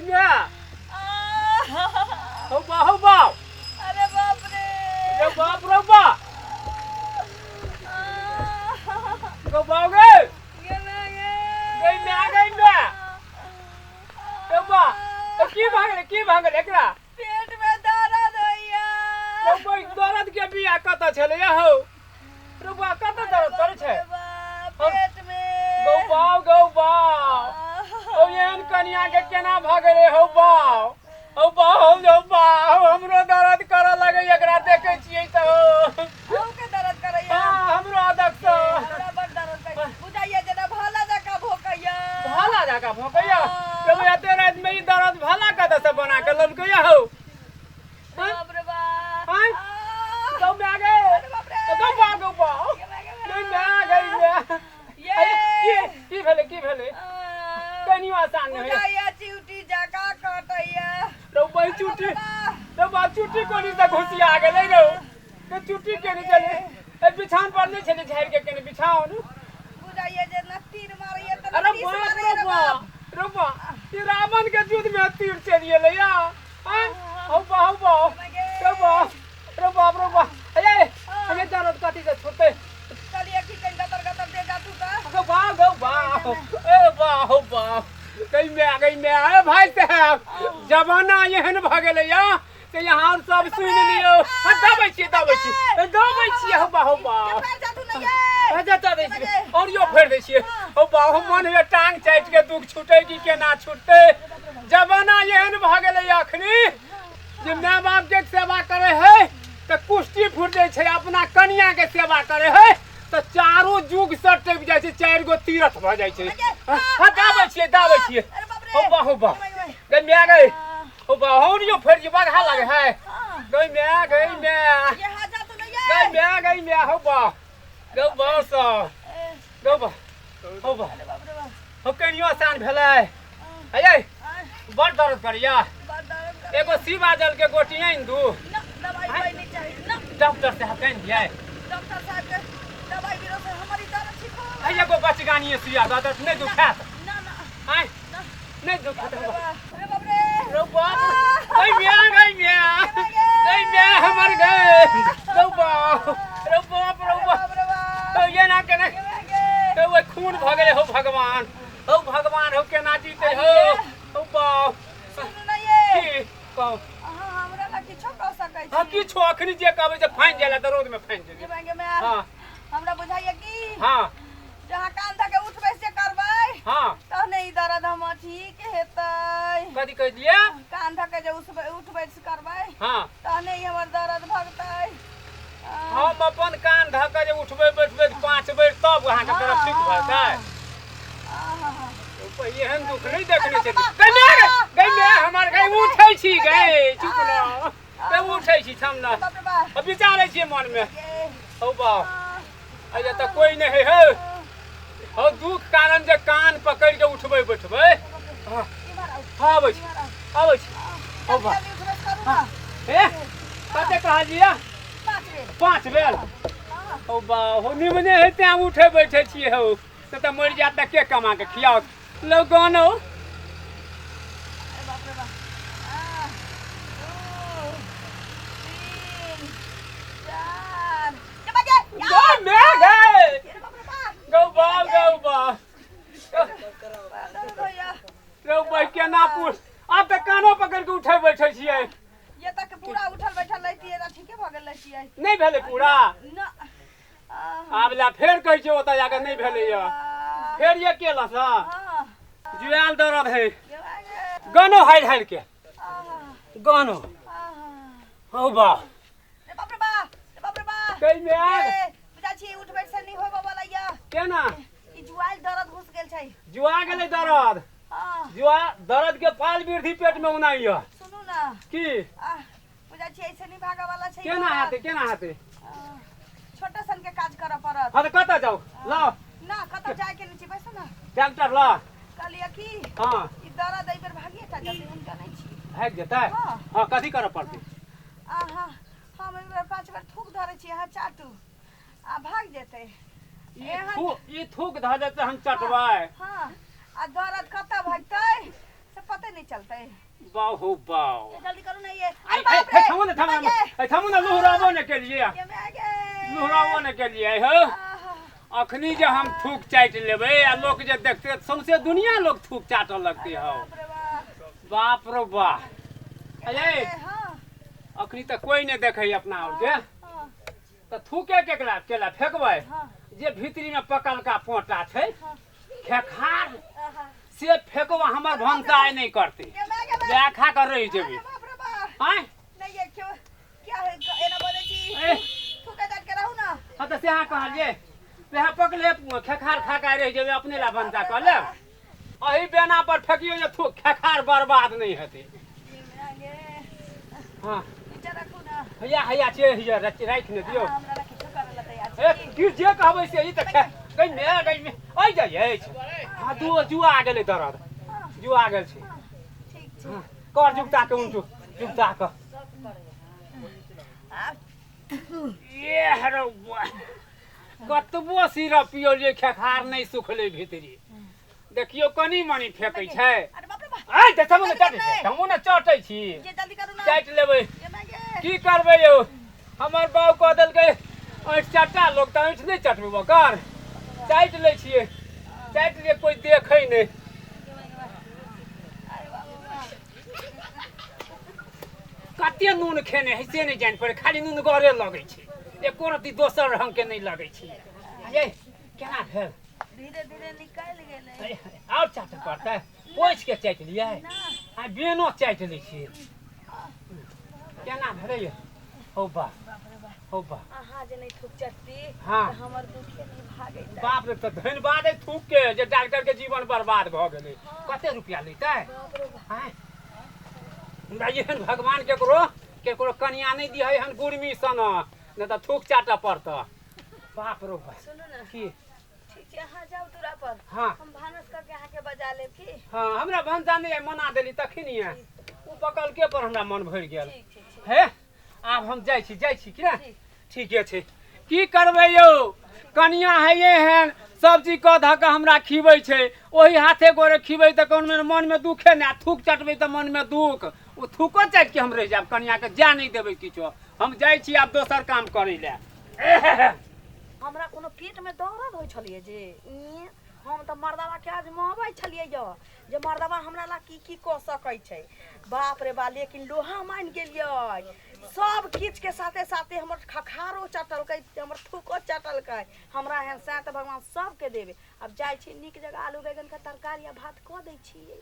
गई हौ बा हौ बा। अरे बाप रे। रे बाप रे बा। गौ बाव गे। गई मैं गई मैं गौ बा की भऽ गेलै, की भऽ गेलै एकरा? पेट में दर्द होइया। गौ बा दर्द के बिया कतऽ छलै हौ? रे बा कतऽ दर्द करै छै? पेट में। गौ बाव गौ बाव हौ, एहन कनिया के केना भऽ गेलै हौ बाव हौ बाव हौ हौ बाव, हमरो दर्द करऽ लगै एकरा देखै छियै तऽ हौ। अहूँ के दर्द करैया? हाँ, हमरो अदक सँ। हमरा बड़ दर्द करैया, बुझाइया जेना भाला जकाँ भोकैया। भाला जकाँ भोकैया? तो एते राति में ई दर्द भाला कतऽ से बना के लेलकैया हौ? बाप रे बाप। आँय? गौ माय गे। अरे बाप रे। गौ बा गौ बा गई माय गई माय। ये। अरे, की की भेलै, की भेलै? कनियो आसान नहि होइया। बुझाइया चिउटी जकाँ कटैया। रौ बहि चुटी रौ बा, चुटी कोनी से घुसिया गेलै रौ? तो चुटी केने चले ए बिछान पर नहि छलै झाड़ि के केने बिछाओन। बुझाइया जे न तीर मारैया त अरे तीस बाप मारैया। रे बाप रे बा, ई रावण के युद्ध में तीर चलि गेलै या। आँय? हौ बा हौ बा रे बा रे बाप रे बा। अरे अरे, दर्द कथी से छूटतै? कहलियै कि कनि गतर गतर दे जातू तऽ। गौ बा गौ बा ए बा हौ बा गई मैं गई मैं। अरे भाई साहब, जमाना एहन भऽ गेलै या से यहाँ सब सुनि लियौ। हाँ, दबै छियै दबै छियै दबै छियै। हौ बा हौ बा। फेर जातू नै ये। जता दै छियै और यो फेर दै छियै। हौ बा हौ, मन होइया टांग चाटि के दुख छूटै कि केना छूटतै। जमाना एहन भऽ गेलै अखनी जे माय बाप के सेवा करे है तऽ कुश्ती फूट जाइ छै, अपना कनिया के सेवा करे है तऽ चारो युग से टपि जाइ छै, चारि गो तीरथ भऽ जाइ छै। हाँ, दाबै छियै दाबै छियै। अरे बाप रे। हौ बा हौ बा गई माय गई हौ बा हौ, यो फेर जे बगहा लागे है। गई माय गई माय। ये हा जातू नै ये। गई माय गई माय। हौ बा गौ बा स गौ बा हौ बा अरे बाप रे बाप। हौ, कनियो आसान भेलै? अये बड़ दर्द करैया। बड़ दर्द करैया। एगो शिवा जल के गोटी आनि दू? ना, दवाई उवाई नहीं चाहिए ना। डॉक्टर साहब कहि दियै? डॉक्टर साहब के दवाई बिरो से हमारी दर्द ठीक हो। है एगो बचगानी सुइया दऽ दत, नहि दुखायत? ना ना। आँय? ना। नहि दुखायत? अरे बाप अरे बाप रे। रौ बाप गई म्या गई म्या गई म्या हमर गई रौ बाप रौ बाप रौ बाप। बाप रे बाप। रौ एना केना? ये भए गेल। रौ ओहि खून भऽ गेलै। हौ भगवान हौ भगवान हौ, केना जीतै हौ हौ बाप। सुनू ना ये। की कहू? अहाँ हमरा ला किछो कह सकै हाँ छी। किछो अखनी जे कहबै जे फाइन जाय ला तऽ रौद में फाइन जे जेबै। भए गेल। हाँ। हमरा बुझाइया कि हाँ जहाँ कान धऽ के उठ बैस जे करबै हाँ तहने ई दर्द हमर ठीक हेतै। कथी कहि दियै? कान धऽ के जे उठ बैस करबै हाँ तहने ई हमर दर्द भगतै। हम अपन कान धऽ के जे उठबै बैठबै 5 बेर तब अहाँके दर्द ठीक भऽ जेतै? एहन दुख नहि देखने छली। गई माय गई माय हमर गई, उठै छी गई, चुप न गई, उठै छी थम न। बाप रे बाप। अब विचारै छियै मनमे। ये। हौ बाप, अइया तऽ कोइ नहि है हौ हौ, दुख कारण जे कान पकड़ि के उठबै बैठबै। हाँ। इम्हर आउ। हाँ, आबै छी आबै छी हौ बा। जल्दी उठ बैस करू ना। हे कते कहलियै? 5 बेर। 5 बेर? हाँ। हौ बा हौ, निमने है तें उठै बैठै छियै हौ, से तऽ मरि जायत तऽ के कमा के खियाओत लो गानो। अरे बाप रे बाप। आ, 2 3 4 ये बाजे। गौ मैं गए। अरे बाप रे बाप। गौ बा गौ बा। दर्द होइया। रौ भाई केना पूछ, आब तऽ कानो पकड़ि के उठै बैठै छियै। ये तक पूरा उठल बैठल रहितियै तऽ ठीके भऽ गेल रहितियै। नहि भेलै पूरा ना। आब ला फेर कहै छियै ओतऽ जाकऽ नहि भेलै या फेर ये केलस। हाँ। जुआल दर्द है। ये बाजे। गानो हारि हारि के गानो हौ बा। रे बाप रे बाप रे बाप रे बाप। गई मैं। ए, बुझा छी उठ बैठ से नहीं होबऽ वाला या। केना? ई जुआल दर्द घुस गेल छै। जुआ गेलै दर्द? हाँ। जुआ दर्द के पाल वृद्धि पेट में उनाइया। सुनू ना। की? आ बुझा छी ऐसे नहीं भागऽ वाला छै। केना हेतै, केना हेतै? छोटा सन के काज करऽ पड़त। हाँ तऽ कतऽ जाउ लाउ? ना, कतऽ जाय के नहीं छै, बैसू ना। डॉक्टर ला। कहलियै की हाँ ई दर्द एहि बेर भागिए टा जेतै, हम जानै छी। भागि जेतै? हाँ। हाँ, कथी करऽ पड़तै? अहाँ हम एहि बेर 5 बेर थूक धरै छी, अहाँ चाटू आ भाग जेतै। ई एहन थूक, ई थूक धऽ देतै हम चटबै? हाँ, आ दर्द कतऽ भागतै से पते नहि चलतै। बाउ हो बाउ। ये जल्दी करू ना ये। आई अरे बाप हे रे, थमो ने थमो मैं ने गे, ए थमो ने, लुहराबो ने के लिए, ये मैं गे। लुहराबो ने के लिए हो। आहा, अखनी जे हम थूक चाटि लेबै आ लोक जे देखते, सौंसे दुनिया लोक थूक चाटऽ लगतै हौ। बाप रे बाप। बाप रो बाप। अरे ए, हाँ, अखनी तऽ कोई नहि देखै अपना और के। हाँ, तऽ थूके केकरा केला फेकबै? हाँ, जे भीतरी में पकलका पोटा छै, हाँ, खेखार, आहा। से फेकबो हमर भनसा आइ नहि करतै। ये मैं गे, मैं वएह खा कऽ रहि जेबै। अरे बाप रे बाप। आँय। नहीं ये क्यों क्या है एना बोले छी? ए। थूके चाट के रहू ना। हँ तऽ सेहा कहलियै, वएह पकले खेखार खा कऽ रहि जेबै, अपने ला भनसा कऽ लेब। एहि बेना पर फेकियौ जे थूक खेखार बर्बाद नहि हेतै। ये मैं गे। हँ। नीचा रखू ना। हैया हैया छै, हैया राखि ने दियौ। हाँ, हमरा ला किछो करे ला तैयार ए छी। की जे कहबै से ई तऽ खे गई मे गई मे अइ जाइ अछि। हँ, दू जुआ गेलै, दरद जुआ गेल छै। हाँ, ठीक छै। हँ, कर जुगता के उनटू जुगता के। आ, ये हरौ बुआ, कतबो सिरप पियलियै खेखार नहि सुखलै भीतरी। देखियौ कनि मनि फेकै छै। अरे बाप रे बाप। आइ तऽ थमू ने चटै छै, थमू ने चटै छी। ये जल्दी करू ना। चाटि लेबै। ये मैं गे। की करबै यौ, हमर बाउ कह देलकै ऐंठ चट्टा लोक तऽ ऐंठ नहि चटबै, कर चाटि लै छियै, चाटि लियै, कोइ देखै नहि। अरे बाप रे बाप। कते नून खेने है से नहि जानि पड़े, खाली नून गरे लगै छै, एको रत्ती दोसर रंग के नहि लगै छै। ये केना भेल? धीरे धीरे निकल गेलै। आओर चाटऽ पड़तै? पोछि के चाटि लियै। ना। आ बेनो चाटि लै छियै। केना भेलै यौ? हौ बा। बाप रे बाप। हौ बा। अहाँ जे नहि थूक चटती हाँ। तऽ हमर दुखे नहि भागैत। बाप रे, तऽ धन्यवाद अइ थूक के जे डॉक्टर के जीवन बर्बाद भऽ गेलै। कते रुपया लेतै? बाप रे बाप। आँय, हमरा एहन भगवान केकरो केकरो कनिया नहि दिहै हन गुरमी सन, नहि तऽ थूक चाटऽ पड़तऽ। बाप रो बाप। सुनू ने। की? ठीक छै, अहाँ जाउ दूरा पर। हाँ। हम भानस करके अहाँके बजा लेब की? हाँ, हमरा भनसा नहि मना देली तखन ओ पकलके पर हमरा मन भरि गेल। ठीक छै, ठीक। हे आब हम जाइ छी, जाइ छी कि ने? ठीक। ठीके छै, की करबै यौ, कनिया है एहन सब्जी कऽ धऽ कऽ हमरा खिबै छै, ओहि हाथे गोरे खिबै तऽ कोनो मनमे दुखे नहि, आ थूक चटबै तऽ मनमे दुख। ओ थूको चाटि के हम रहि जायब, कनियाके जाय नहि देबै किछो। हम जाइ छी आब दोसर काम करै लए। हमरा कोनो पेटमे दर्द होइ छलियै जे ई हम तऽ मर्दबाके आजमाबै छलियै यऽ जे मर्दबा हमरा ला की की कऽ सकै छै। बाप रे बा, लेकिन लोहा मानि गेलियै। सब किछुके साथे साथे हमर खखारो चटलकै, हमर थूको चटलकै। हमरा एहन साथ भगवान सबके देवे। आब जाइ छी, नीक जगह आलू बैगनके तरकारी आ भात कऽ दै छियै।